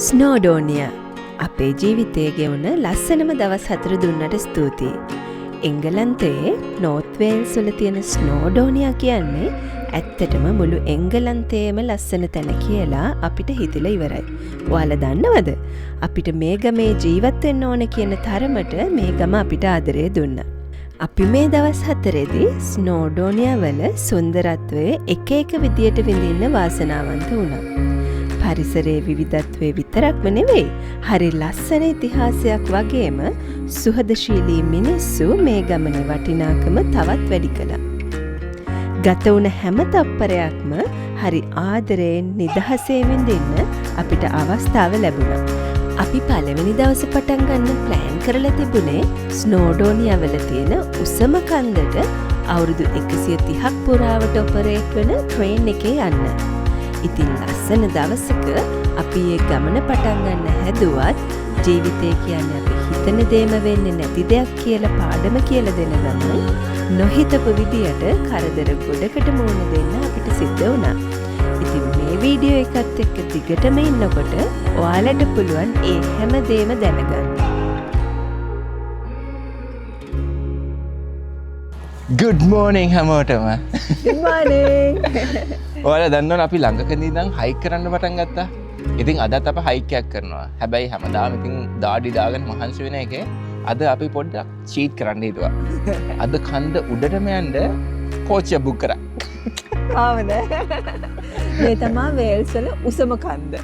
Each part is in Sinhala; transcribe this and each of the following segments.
ස්නෝඩෝනියා අපේ ජීවිතයේ ගෙවුන ලස්සනම දවස් 4 දුන්නට ස්තුතියි. එංගලන්තයේ නෝත් වේල්ස් වල තියෙන ස්නෝඩෝනියා කියන්නේ ඇත්තටම මුළු එංගලන්තයේම ලස්සන තැන කියලා අපිට හිතිලා ඉවරයි. ඔයාලා දන්නවද? අපිට මේ ගමේ ජීවත් වෙන්න ඕන කියන තරමට මේ ගම අපිට ආදරය දුන්නා. අපි මේ දවස් 4ේදී ස්නෝඩෝනියා වල සුන්දරත්වය එක එක විදියට විඳින්න වාසනාවන්ත වුණා. පරිසරයේ විවිධත්වය විතරක්ම නෙවෙයි, හරි ලස්සන ඉතිහාසයක් වගේම සුහදශීලී මිනිස්සු මේ ගමනේ වටිනාකම තවත් වැඩි කළා. ගත වුණ හැම තප්පරයක්ම හරි ආදරයෙන් නිදහසේ විඳින්න අපිට අවස්ථාව ලැබුණා. අපි පළවෙනි දවස පටන් ගන්න ප්ලෑන් කරලා තිබුණේ ස්නෝඩෝනියා වල තියෙන උසම කන්දට අවුරුදු 130ක් පුරාවට ඔපරේට් වෙන ට්‍රේන් එකේ යන්න. ඉතින් ලස්සන දවසක අපි ඒ ගමන පටන් ගන්න හැදුවත් ජීවිතය කියන්නේ අපි හිතන දේම වෙන්නේ නැති දෙයක් කියලා පාඩම කියලා දෙන ගමන් නොහිතපු විදියට කරදර ගොඩකට මුහුණ දෙන්න අපිට සිද්ධ වුණා. ඉතින් මේ වීඩියෝ එකත් එක්ක දිගටම ඉන්නකොට ඔයාලට පුළුවන් ඒ හැම දේම දැනගන්න. Good morning හැමෝටම. Good morning. ඔයාලා දන්නවනේ අපි ළඟකදී ඉඳන් හයික් කරන්න පටන් ගත්තා. ඉතින් අදත් අපි හයික් එකක් කරනවා. හැබැයි හැමදාම ඉතින් දාඩි දාගෙන මහන්සි වෙන එකේ අද අපි පොඩ්ඩක් චීට් කරන්න හිතුවා. අද කන්ද උඩටම යන්න කෝච්චිය බුක් කරා. ආවද? මේ තමා වේල්ස් වල උසම කන්ද.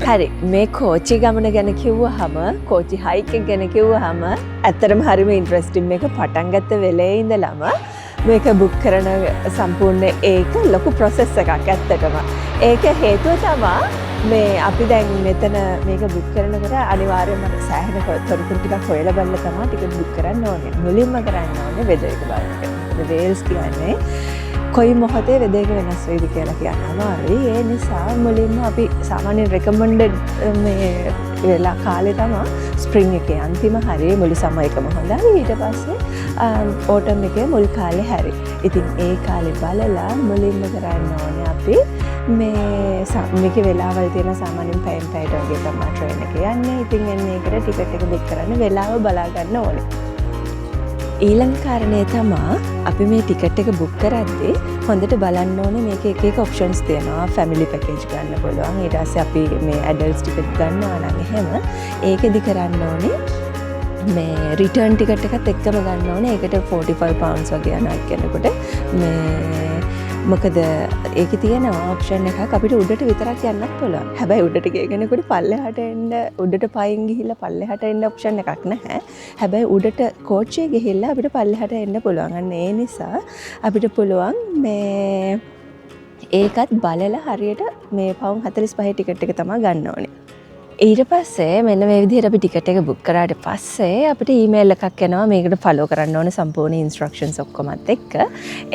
හරි, මේ කෝච්චි ගමන ගැන කිව්වහම, කෝච්චි හයික් එක ගැන කිව්වහම ඇත්තටම හරිම ඉන්ට්‍රෙස්ටිං. මේක පටන් ගත්ත වෙලේ ඉඳලම මේක බුක් කරන සම්පූර්ණ ඒක ලොකු ප්‍රොසෙස් එකක් ඇත්තටම. ඒක හේතුව තමා මේ අපි දැන් මෙතන මේක බුක් කරනකොට අනිවාර්යයෙන්ම අර සෑහෙන තොරතුරු ටිකක් හොයලා බලලා තමා ටිකට් බුක් කරන්න ඕනේ. මුලින්ම කරන්න ඕනේ වෙදර් එක බලන එක. මොකද වේල්ස් කියන්නේ කොයි මොහොතේ වෙදර් එක වෙනස් වෙයිද කියලා කියන්න අමාරුයි. ඒ නිසා මුලින්ම අපි සාමාන්‍යයෙන් රෙකමන්ඩඩ් මේ වෙලා කාලේ තමා ස්ප්‍රින්ග් එකේ අන්තිම හරිය මුළු සමර් එකම හොඳයි. ඊට පස්සේ ඕටම් එකේ මුල් කාලේ හරි. ඉතින් ඒ කාලේ බලලා මුලින්ම කරන්න ඕනේ අපි මේ මේකේ වෙලාවල් තියෙන සාමාන්‍යයෙන් පැයෙන් පැයට වගේ තමා ට්‍රේන් එක යන්නේ. ඉතින් එන්නේ ඒකට ටිකට් එක බුක් කරන්න වෙලාව බලා ගන්න ඕනේ. ඊළඟ කාරණය තමා අපි මේ ටිකට් එක බුක් කරද්දී හොඳට බලන්න ඕනේ මේකේ එක එක ඔප්ෂන්ස් තියෙනවා. ෆැමිලි පැකේජ් ගන්න පුළුවන්. ඊට පස්සේ අපි මේ ඇඩල්ට්ස් ටිකට් ගන්නවා නම් එහෙම ඒකෙදි කරන්න ඕනේ මේ රිටර්න් ටිකට් එකත් එක්කම ගන්න ඕනේ. ඒකට 45 pounds වගේ යනවා එක්කෙනෙකුට. මේ මොකද ඒකේ තියෙනවා ඔප්ෂන් එකක් අපිට උඩට විතරක් යන්නත් පුළුවන්. හැබැයි උඩට ගිය කෙනෙකුට පල්ලෙහාට එන්න, උඩට පයින් ගිහිල්ලා පල්ලෙහාට එන්න ඔප්ෂන් එකක් නැහැ. හැබැයි උඩට කෝච්චියේ ගිහිල්ලා අපිට පල්ලෙහාට එන්න පුළුවන්. අන්න ඒ නිසා අපිට පුළුවන් මේ ඒකත් බලලා හරියට මේ පවුන් 45 ටිකට් එක තමයි ගන්න ඕනේ. ඊට පස්සේ මෙන්න මේ විදිහට අපි ටිකට් එක බුක් කරාට පස්සේ අපිට ඊමේල් එකක් එනවා මේකට ෆලෝ කරන්න ඕනේ සම්පූර්ණ ඉන්ස්ට්‍රක්ෂන්ස් ඔක්කොමත් එක්ක.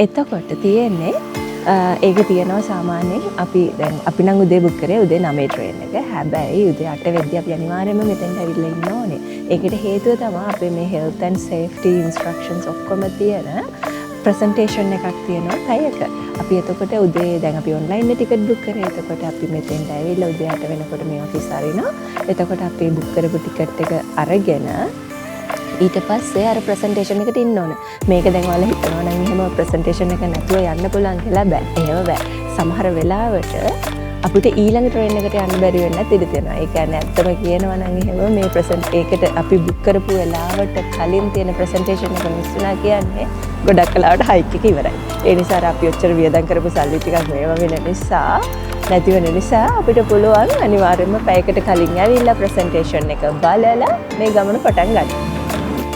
එතකොට තියෙන්නේ, ඒක තියෙනවා සාමාන්‍යයෙන් අපි දැන් අපි නම් උදේ බුක් කරේ උදේ 9 ට්‍රේන් එක. හැබැයි උදේ 8 වෙද්දී අපි අනිවාර්යයෙන්ම මෙතෙන්ට ඇවිල්ලා ඉන්න ඕනේ. ඒකට හේතුව තමයි අපේ මේ health and safety instructions ඔක්කොම තියෙන ප්‍රසන්ටේෂන් එකක් තියෙනවා පැයක. අපි එතකොට උදේ දැන් අපි ඔන්ලයින් නේ ටිකට් බුක් කරේ. එතකොට අපි මෙතෙන්ට ඇවිල්ලා උදේ 8 වෙනකොට මේ ඔෆිස් අරිනවා. එතකොට අපි බුක් කරපු ටිකට් එක අරගෙන ඊට පස්සේ අර ප්‍රසන්ටේෂන් එකට ඉන්න ඕන. මේක දැන් ඔයාලා හිතනවා නම් එහෙම ප්‍රසන්ටේෂන් එක නැතුව යන්න පුළුවන් කියලා බෑ. එහෙම බෑ. සමහර වෙලාවට අපිට ඊළඟ ට්‍රේන් එකට යන්න බැරි වෙන්නත් ඉඩ තියෙනවා. ඒ කියන්නේ ඇත්තම කියනවා නම් එහෙම මේ ප්‍රසන්ට් ඒකට අපි බුක් කරපු වෙලාවට කලින් තියෙන ප්‍රසන්ටේෂන් එක මිස් වුණා කියන්නේ ගොඩක් වෙලාවට හයික් එක ඉවරයි. ඒ නිසා අර අපි ඔච්චර වියදම් කරපු සල්ලි ටිකක් මේවා වෙන නිසා නැති වෙන නිසා අපිට පුළුවන් අනිවාර්යයෙන්ම පැයකට කලින් ඇවිල්ලා ප්‍රසන්ටේෂන් එක බලලා මේ ගමන පටන් ගන්න.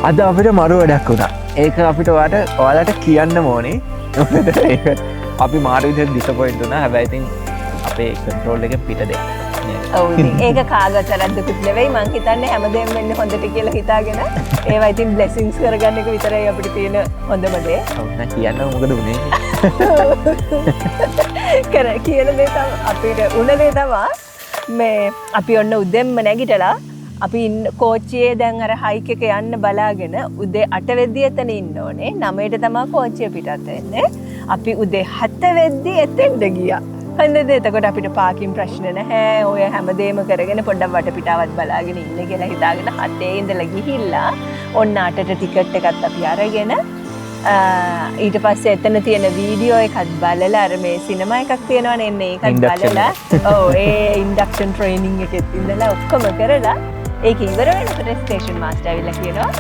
අද අපිට මරු වැඩක් වුණා. ඒක අපිට ඔයාලට කියන්න ඕනේ. මොකද ඒක අපි මාරු විදිහට ඩිසපොයින්ට් වුණා. හැබැයි ඉතින් අපේ කන්ට්‍රෝල් එකෙන් පිට දෙයක්. නේද? ඔව්, ඉතින් ඒක කාගවත් වැරද්දකුත් නෙවෙයි. මං හිතන්නේ හැමදේම වෙන්නේ හොඳට කියලා හිතාගෙන ඒවා ඉතින් බ්ලෙසිංස් කරගන්න එක විතරයි අපිට තියෙන හොඳම දේ. ඔව්, නෑ කියන්න මොකද වුනේ? කියන දේ අපිට උන දේ තමා මේ අපි ඔන්න උදෙන්ම නැගිටලා අපි ඉන්න කෝච්චියේ දැන් අර හයික් එක යන්න බලාගෙන උදේ 8 වෙද්දී එතන ඉන්න ඕනේ. 9ට තමා කෝච්චිය පිටත් වෙන්නේ. අපි උදේ 7 වෙද්දී එතෙන්ට ගියා. හොඳද? එතකොට අපිට පාකින් ප්‍රශ්න නැහැ. ඔය හැමදේම කරගෙන පොඩ්ඩක් වටපිටාවත් බලාගෙන ඉන්න කියලා හිතාගෙන 7 ඉඳලා ගිහිල්ලා ඔන්න 8ට ටිකට් එකත් අපි අරගෙන ඊට පස්සේ එතන තියෙන වීඩියෝ එකත් බලලා අර මේ සිනමා එකක් තියෙනවනේ එන්නේ ඒකත් බලලා ඔව් ඒ ඉන්ඩක්ෂන් ට්‍රේනින් එකෙත් ඉඳලා ඔක්කොම කරලා ඒක ඉවර වෙනකොට ස්ටේෂන් මාස්ටර් ඇවිල්ලා කියනවා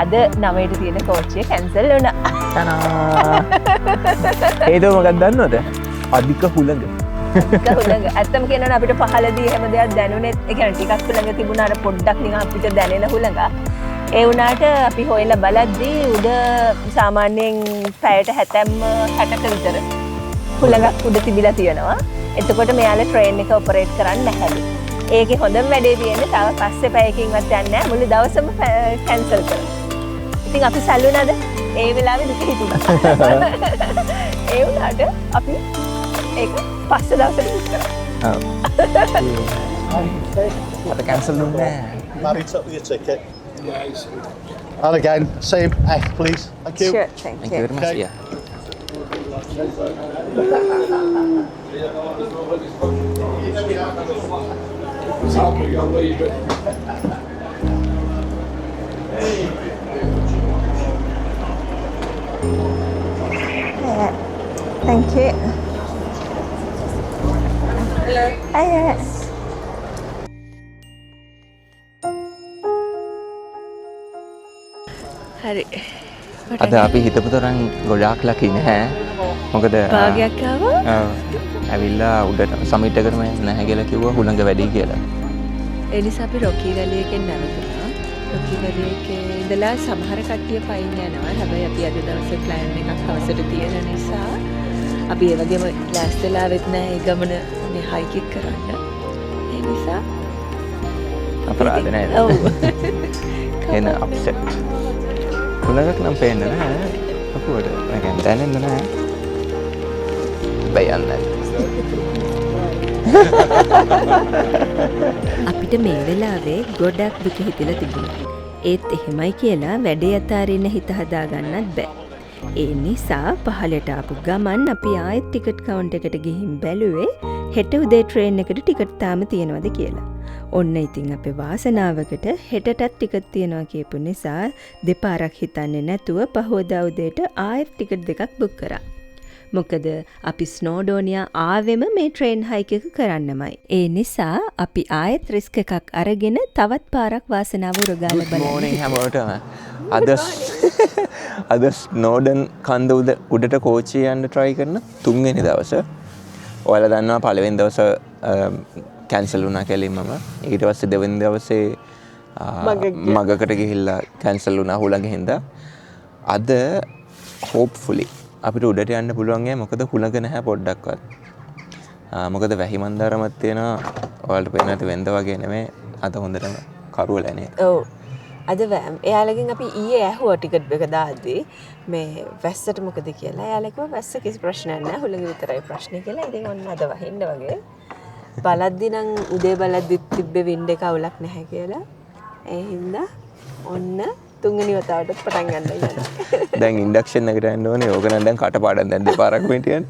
අද 9ට තියෙන කෝච්චිය කැන්සල් වුණා. හේතුව මොකක්ද දන්නවද? අධික හුළඟ. අධික හුළඟ. ඇත්තම කියනවා නම් අපිට පහළදී එහෙම දෙයක් දැනුනේත්, ඒ කියන්නේ ටිකක් හුළඟ තිබුණා අර පොඩ්ඩක් නිකන් අපිට දැනෙන හුළඟ. ඒ වුණාට අපි හොයලා බලද්දී උඩ සාමාන්‍යයෙන් පැයට 70 60ක විතර හුළඟක් උඩ තිබිලා තියෙනවා. එතකොට මෙයාලා ට්‍රේන් එක ඔපරේට් කරන්නේ නැහැලු. ඒකේ හොඳම වැඩේ තියෙන්නේ තව පස්සේ පැයකින්වත් යන්නේ නැහැ. මුළු දවසම කැන්සල් කරනවා. ඉතින් අපි සල්ලුණාද? ඒ වෙලාවේ දුක හිතුණා. ඒ වුණාට අපි ඒක පස්සේ දවසට මිස් කරා. අද කැන්සල් වුණේ නැහැ. Married up with your ticket. And again, same F, please. Thank you. Sure, thank Thank you you. very much. Okay. Yeah. Yeah. Thank you. Hello. Hiya. හරි. අද අපි හිතපු තරම් ගොඩාක් ලකි නැහැ. මොකද භාගයක් ආවා. ඔව්. ඇවිල්ලා උඩට සමිට් එකටම නැහැ කියලා කිව්වා හුළඟ වැඩි කියලා. ඒ නිසා අපි රොකී වැලි එකෙන් නැවතුණා. රොකී වැලි එකේ ඉඳලා සමහර කට්ටිය පයින් යනවා. හැබැයි අපි අද දවසේ ප්ලෑන් එකක් හවසට තියෙන නිසා අපි ඒ වගේම ලෑස්තිලා ආවෙත් නෑ ඒ ගමන මේ හයික් එක කරන්න. ඒ නිසා අපරාධ නේද? ඔව්. එන අප්සෙට්. හුළඟක් නම් පේන්නේ නෑ. අපුවට. ඒ කියන්නේ දැනෙන්නේ නෑ. හැබැයි යන්නේ. අපිට මේ වෙලාවේ ගොඩක් දුක හිතිලා තිබුණා. ඒත් එහෙමයි කියලා වැඩේ අතාරින්න හිත හදාගන්නත් බෑ. ඒ නිසා පහළට ආපු ගමන් අපි ආයෙත් ටිකට් කවුන්ටර් එකට ගිහින් බැලුවේ හෙට උදේ ට්‍රේන් එකට ටිකට් තාම තියෙනවද කියලා. ඔන්න ඉතින් අපේ වාසනාවකට හෙටටත් ටිකට් තියෙනවා කියපු නිසා දෙපාරක් හිතන්නේ නැතුව පහුවදා උදේට ආයෙත් ටිකට් දෙකක් බුක් කරා. මොකද අපි ස්නෝඩෝනියා ආවෙම මේ ට්‍රේන් හයික් එක කරන්නමයි. ඒ නිසා අපි ආයෙත් රිස්ක් එකක් අරගෙන තවත් පාරක් වාසනාව උරගාලා Good බලන්න morning හිතුවා. හැමෝටම. අද අද ස්නෝඩන් කන්ද උඩට කෝච්චිය යන්න try කරන තුන්වෙනි දවස. ඔයාලා දන්නවා පළවෙනි දවස කැන්සල් වුණා කෙලින්මම. ඊට පස්සේ දෙවෙනි දවසේ මගකට ගිහිල්ලා කැන්සල් වුණා හුළඟ හින්දා. අද හෝප්ෆුලි අපිට උඩට යන්න පුළුවන් ඈ, මොකද හුළඟ නැහැ පොඩ්ඩක්වත්. මොකද වැහි මන්දාරමක් තියෙනවා. ඔයාලට පේන ඇති වෙන්ද වගේ නෙමෙයි. අද හොඳටම කරුවල නේද? ඔව්. අද එයාලගෙන් අපි ඊයේ ඇහුවා ටිකට් එක දාද්දි මේ වැස්සට මොකද කියලා. එයාලා කිව්වා වැස්ස කිසි ප්‍රශ්නයක් නෑ, හුළඟ විතරයි ප්‍රශ්නේ කියලා. ඉතින් ඔන්න අද වහින්න වගේ. බලද්දි නම් උදේ බලද්දි තිබ්බේ වින්ඩ් එක අවුලක් නැහැ කියලා. ඒ හින්දා ඔන්න තුන්වෙනි වතාවටත් පටන් ගන්න යනවා. දැන් ඉන්ඩක්ෂන් එකට යන්න ඕනේ. ඕක නම් දැන් කටපාඩම් දැන් දෙපාරක් හිටියනේ.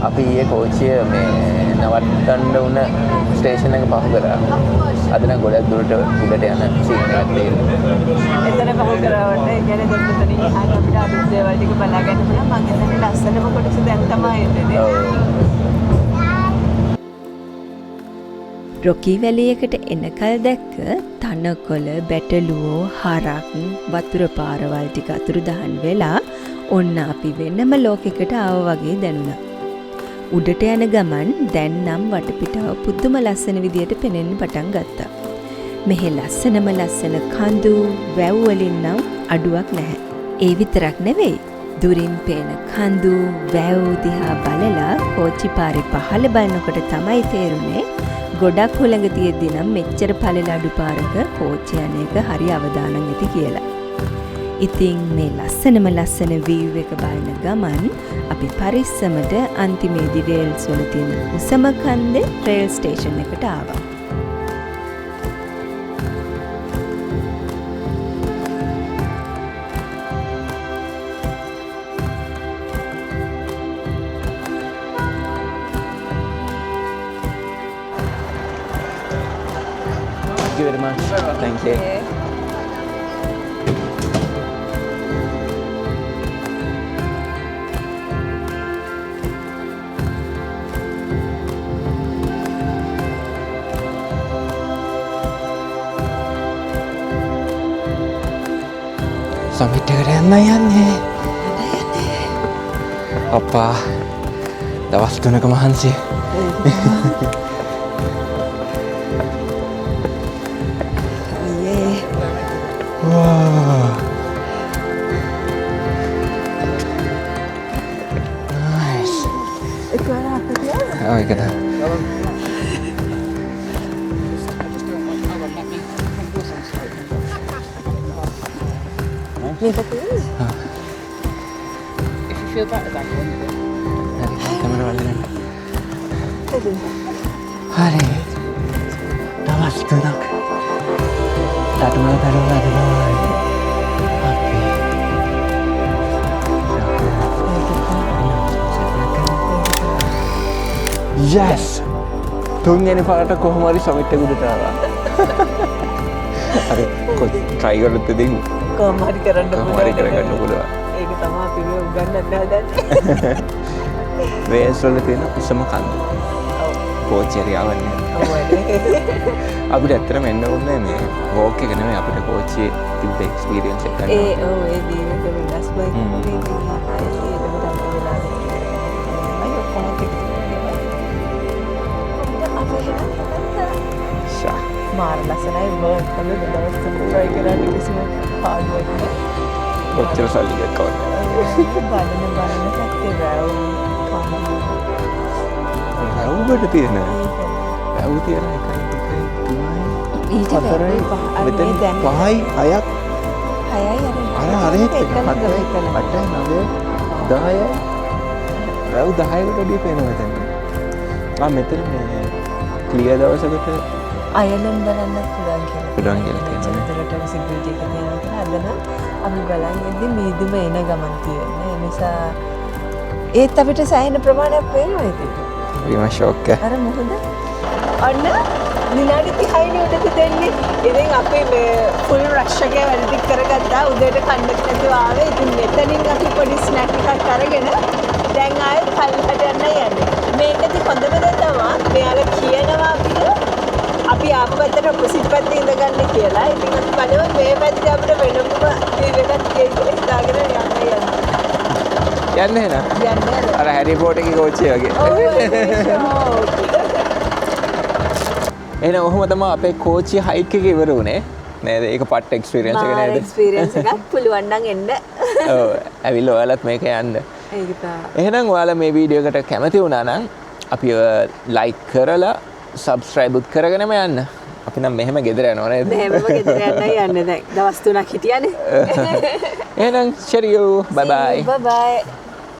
අපි ඊයේ කෝච්චිය මේ නවත්තන්න වුණ ස්ටේෂන් එක පහු කරා. අද නම් ගොඩක් දුරට උඩට යන සීන් එකක් තියෙනවා. එතන පහු කරවන්න. ඒ කියන්නේ දැන් මෙතන ඉහාට අපිට අලුත් දේවල් ටික බලා ගන්න පුළුවන්. මං හිතන්නේ ලස්සනම කොටස දැන් තමයි එන්නේ. ඔව්. රොකී වැලි එකට එනකල් දැක්ක තනකොළ, බැටළුවෝ, හරක්, වතුර පාරවල් ටික අතුරුදහන් වෙලා ඔන්න අපි වෙනම ලෝකෙකට ආවා වගේ දැනුණා. උඩට යන ගමන් දැන් නම් වටපිටාව පුදුම ලස්සන විදියට පෙනෙන්න පටන් ගත්තා. මෙහෙ ලස්සනම ලස්සන කඳු, වැව් වලින් නම් අඩුවක් නැහැ. ඒ විතරක් නෙවෙයි, දුරින් පේන කඳු, වැව් දිහා බලලා කෝච්චි පාරේ පහළ බලනකොට තමයි තේරුනේ ගොඩක් හුළඟ තියෙද්දි නම් මෙච්චර පළල අඩු පාරක කෝච්චි යන එක හරි අවදානම් ඇති කියලා. ඉතින් මේ ලස්සනම ලස්සන වීව් එක බලන ගමන් අපි පරිස්සමට අන්තිමේදී වේල්ස් වල තියෙන උසම කන්දේ රේල් ස්ටේෂන් එකට ආවා. Thank you very much. Thank you. Summit එකට යන්න යන්නේ. අප්පා, දවස් 3ක මහන්සිය. අයියේ. Wow. Nice. එකවර අත තියන්න. ඔව්, ඒක තමයි. මේක තියෙන්නේ. If you feel better, then go on with it. හරි, කැමරා වලට. හරි. දවස් 3ක්. තටමල තටමල තටමල. අපි Yes! තුන්වෙනි පාරට කොහොම හරි සමිට් එක උඩට ආවා. අර try කරොත් ඉතින් කොහොම හරි කරන්න කොහොම හරි කරගන්න පුළුවන්. ඒක තමයි අපි මේ උගන්වන්න හදන්නේ. වේල්ස් වල තියෙන උසම කන්ද. ඔව්. කෝච්චි හරි යවන්නේ. ඔව් අනේ. අපිට ඇත්තටම එන්න ඕනේ මේ වෝක් එක නෙමෙයි, අපිට කෝච්චියේ තිබ්බ එක්ස්පීරියන්ස් එක ගන්න. ඒ ඔව්, ඒ වීව් එක වෙනස්ම එකක් නේ ඉතින්. ඒකයි එතකොට අපිට වෙලා අය ඔක්කොම ටික අපි එහෙනම් ෂා. මාර ලස්සනයි වර්ක් හොඳ දවස් තුන try කරන්න කිසිම පාඩුවක් නෑ. කොච්චර සල්ලි ගියත් කවන්නේ. බලන බලන පැත්තේ වැව් කඳු. වැව්වට තියෙන. වැව් තියෙන 1 2 3 ඊට 4 වැඩි පහ අර මේ මෙතන දැන් 5යි 6ක් 6යි. අර අර අර එක එක ළඟ 7යි එක ළඟ. 8යි 9යි 10යි වැව් 10කට වැඩිය පේනවා මෙතන. ආ, මෙතන මේ ක්ලියර් දවසකට අයලන් බලන්නත් පුළුවන් කියලා. පුළුවන් කියලා තියෙනවා නේ. එච්චර දුරට විසිබිලිටි එක තියෙනවා කියලා. අද නම් අපි බලන් ඉද්දි මීදුම එන ගමන් තියෙන්නේ. ඒ නිසා ඒත් අපිට සෑහෙන ප්‍රමාණයක් පේනවා ඉතින්. හරිම ෂොක් එක. අර මොකද? ඔන්න විනාඩි 30යිනේ උඩට දෙන්නේ. ඉතින් අපි මේ ෆුල් රෂ් එකේ වැඩ ටික කරගත්තා. උදේට කන්නත් නැතුව ආවේ. ඉතින් මෙතනින් අපි පොඩි ස්නැක් එකක් අරගෙන දැන් ආයෙත් පල්ලෙහාට යන්න යන්නේ. මේකෙදි හොඳම දේ තමයි මෙයාලා කියනවා අපිට අපි ආපු පැත්තට ඔපොසිට් පැත්තේ ඉඳගන්න කියලා. ඉතින් අපි බලමු මේ පැත්තේ අපිට වෙනම වීව් එකක් තියෙයි කියලා හිතාගෙන යන්න යන්නේ. යන්න එහෙනම්. යන්න යන්න. අර හැරි පොටර් එකේ කෝච්චිය වගේ. ඔව්, ඒ ෂෝක්. එහෙනම් ඔහොම තමයි අපේ කෝච්චි හයික් එක ඉවර වුණේ. නේද? ඒක පට්ට එක්ස්පීරියන්ස් එක මාර නේද? එක්ස්පීරියන්ස් එකක්. පුළුවන් නම් එන්න. ඔව්, ඇවිල්ලා ඔයාලත් මේක යන්න. ඒක තමයි. එහෙනම් ඔයාලා මේ වීඩියෝ එකට කැමති වුණා නම් අපිව ලයික් කරලා සබ්ස්ක්‍රයිබ් උත් කරගෙනම යන්න. අපි නම් මෙහෙම ගෙදර යනවා නේද? මෙහෙමම ගෙදර යන්නයි යන්නේ දැන්. දවස් 3ක් හිටියානේ. එහෙනම් චෙරියෝ. බයි බයි. බයි බයි.